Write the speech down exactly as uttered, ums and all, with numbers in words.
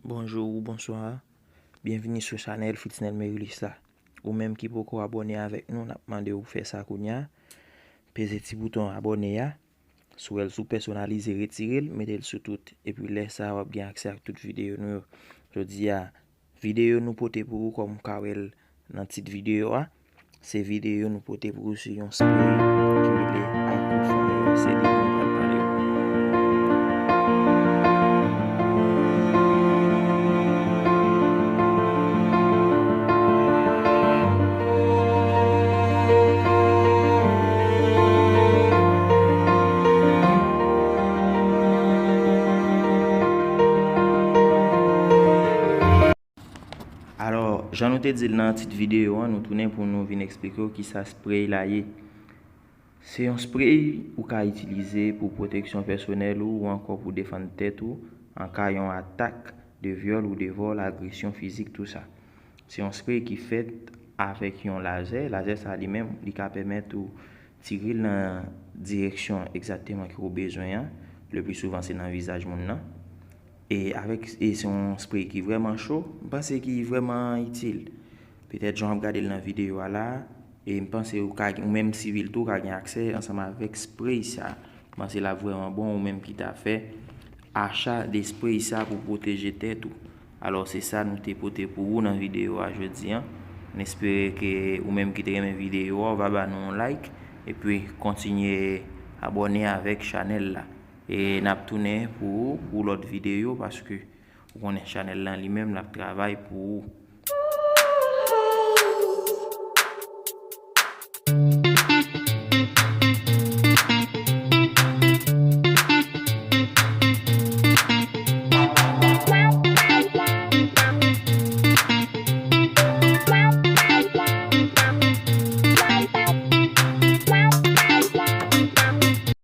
Bonjou ou bonswa. Byenvini sou chanèl Fritznel Merilis la. Ou menm ki poko abòne avèk nou, n ap mande w fè sa kounye a. Peze ti bouton abòne a. Si w wè l sou pèsonalize, retire l, mete l sou tout. Epi lè sa a, w ap gen aksè ak tout videyo nou yo. Jodi a, videyo nou pote pou ou, kòm w ka wè l nan tit videyo a, se videyo nou pote pou ou, se yon spray ki rele Aquafire. Se de li nou pral pale. Alò, jan nou te di l nan tit videyo an, nou tounen pou nou vin eksplike w kisa spray la ye. Se yon spray ou ka itilize pou pwoteksyon pèsonèl ou, ou ankò pou defann tèt ou an ka yon atak de vyòl ou de vòl, agresyon fizik, tou sa. Se yon spray ki fèt avèk yon lazè. Lazè sa li menm, li ka pèmèt ou tire l nan direksyon egzakteman ke w bezwen an. Le pli souvan, se nan vizaj moun nan. E avèk, e se yon spray ki vrèman cho, m panse ki vrèman itil. Petèt jan w ap gade l nan videyo a la, e m panse ou ka, ou menm sivil tou ka gen aksè ansanm avèk spray sa. M panse l ap vrèman bon ou menm ki ta fè acha de spray sa pou pwoteje tèt ou. Alò, se sa nou te pote pou ou nan videyo a jodi a. N espere ke ou menm ki te renmen videyo a, ou va ba nou yon like, epi kontinye abòne avèk chanèl la. E n ap tounen pou ou pou lòt videyo, paske ou konnen chanèl lan li menm l ap travay pou ou.